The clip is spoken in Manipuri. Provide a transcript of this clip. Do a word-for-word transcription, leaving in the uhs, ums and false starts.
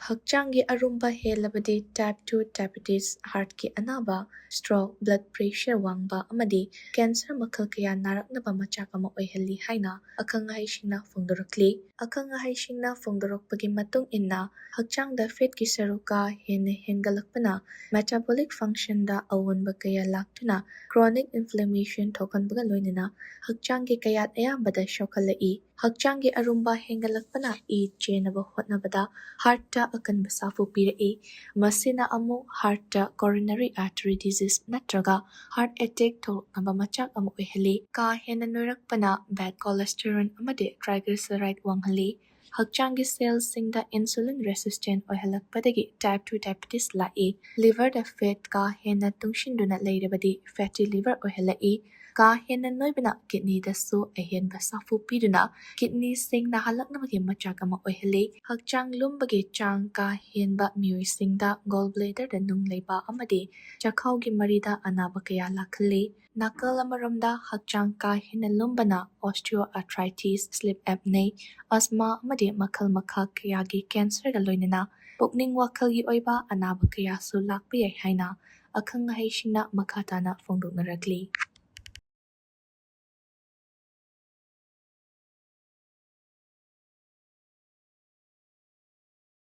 ꯍꯛꯆꯥꯡꯒꯤ ꯑꯔꯨꯝꯕ ꯍꯦꯜꯂꯕꯗꯤ type two diabetes, heartꯀꯤ ꯑꯅꯥꯕ, stroke, blood pressure ꯋꯥꯡꯕ ꯑꯃꯗꯤ cancer ꯃꯈꯜ ꯀꯌꯥ ꯅꯥꯔꯛꯅꯕ ꯃꯆꯥꯛ ꯑꯃ ꯑꯣꯏꯍꯜꯂꯤ ꯍꯥꯏꯅ ꯑꯈꯪ ꯑꯍꯩꯁꯤꯡꯅ ꯐꯣꯡꯗꯣꯔꯛꯂꯤ꯫ ꯑꯈꯪ ꯑꯍꯩꯁꯤꯡꯅ ꯐꯣꯡꯗꯣꯔꯛꯄꯒꯤ ꯃꯇꯨꯡ ꯏꯟꯅ, ꯍꯛꯆꯥꯡꯗ fat ꯀꯤ ꯁꯔꯨꯛ ꯀꯥ ꯍꯦꯟꯅ ꯍꯦꯟꯒꯠꯂꯛꯄꯅ metabolic function ꯗ ꯑꯑꯣꯟꯕ ꯀꯌꯥ ꯂꯥꯛꯇꯨꯅ chronic inflammation ꯊꯣꯛꯍꯟꯕꯒ ꯂꯣꯏꯅꯅ ꯍꯛꯆꯥꯡꯒꯤ ꯀꯌꯥꯠ ꯑꯌꯥꯝꯕꯗ ꯁꯣꯛꯍꯜꯂꯛꯏ꯫ ꯍꯛꯆꯥꯡꯒꯤ ꯑꯔꯨꯝꯕ ꯍꯦꯟꯒꯠꯂꯛꯄꯅ ꯏ ꯆꯦꯟꯅꯕ ꯍꯣꯠꯅꯕꯗ heart ꯇ ꯑꯀꯟꯕ ꯁꯥꯐꯨ ꯄꯤꯔꯛꯏ꯫ ꯃꯁꯤꯅ ꯑꯃꯨꯛ heart ꯇ coronary artery disease ꯅꯠꯇ꯭ꯔꯒ heart attack ꯊꯣꯛꯂꯛꯅꯕ ꯃꯆꯥꯛ ꯑꯃ ꯑꯣꯏꯍꯜꯂꯤ꯫ ꯀꯥ ꯍꯦꯟꯅ ꯅꯣꯏꯔꯛꯄꯅ bad cholesterol ꯑꯃꯗꯤ triglyceride ꯋꯥꯡꯍꯜꯂꯤ꯫ ꯍꯛꯆꯥꯡꯒꯤ cell ꯁꯤꯡꯗ insulin resistant ꯑꯣꯏꯍꯜꯂꯛꯄꯗꯒꯤ type two diabetes ꯂꯥꯛꯏ꯫ Liver ꯗ fat ꯀꯥ ꯍꯦꯟꯅ ꯇꯨꯡꯁꯤꯟꯗꯨꯅ ꯂꯩꯔꯕꯗꯤ fatty liver ꯑꯣꯏꯍꯜꯂꯛꯏ꯫ ꯀꯥ ꯍꯦꯟꯅ ꯅꯣꯏꯕꯅ kidney ꯗꯁꯨ ꯑꯍꯦꯟꯕ ꯁꯥꯐꯨ ꯄꯤꯗꯨꯅ kidney ꯁꯤꯡ ꯅꯥꯍꯜꯂꯛꯅꯕꯒꯤ ꯃꯆꯥꯛ ꯑꯃ ꯑꯣꯏꯍꯜꯂꯤ꯫ ꯍꯛꯆꯥꯡ ꯂꯨꯝꯕꯒꯤ ꯆꯥꯡ ꯀꯥ ꯍꯦꯟꯕ ꯃꯤꯑꯣꯏꯁꯤꯡꯗ gallbladder ꯗ ꯅꯨꯡ ꯂꯩꯕ ꯑꯃꯗꯤ ꯆꯈꯥꯎꯒꯤ ꯃꯔꯤꯗ ꯑꯅꯥꯕ ꯀꯌꯥ ꯂꯥꯛꯍꯜꯂꯤ꯫ ꯅꯥꯀꯜ ꯑꯃꯔꯣꯝꯗ, ꯍꯛꯆꯥꯡ ꯀꯥ ꯍꯦꯟꯅ ꯂꯨꯝꯕꯅ osteoarthritis, sleep apnea, asthma ꯑꯃꯗꯤ ꯃꯈꯜ ꯃꯈꯥ ꯀꯌꯥꯒꯤ cancer ꯒ ꯂꯣꯏꯅꯅ ꯄꯨꯛꯅꯤꯡ ꯋꯥꯈꯜꯒꯤ ꯑꯣꯏꯕ ꯑꯅꯥꯕ ꯀꯌꯥꯁꯨ ꯂꯥꯛꯄ ꯌꯥꯏ ꯍꯥꯏꯅ ꯑꯈꯪ ꯑꯍꯩꯁꯤꯡꯅ ꯃꯈꯥ ꯇꯥꯅ ꯐꯣꯡꯗꯣꯛꯅꯔꯛꯂꯤ꯫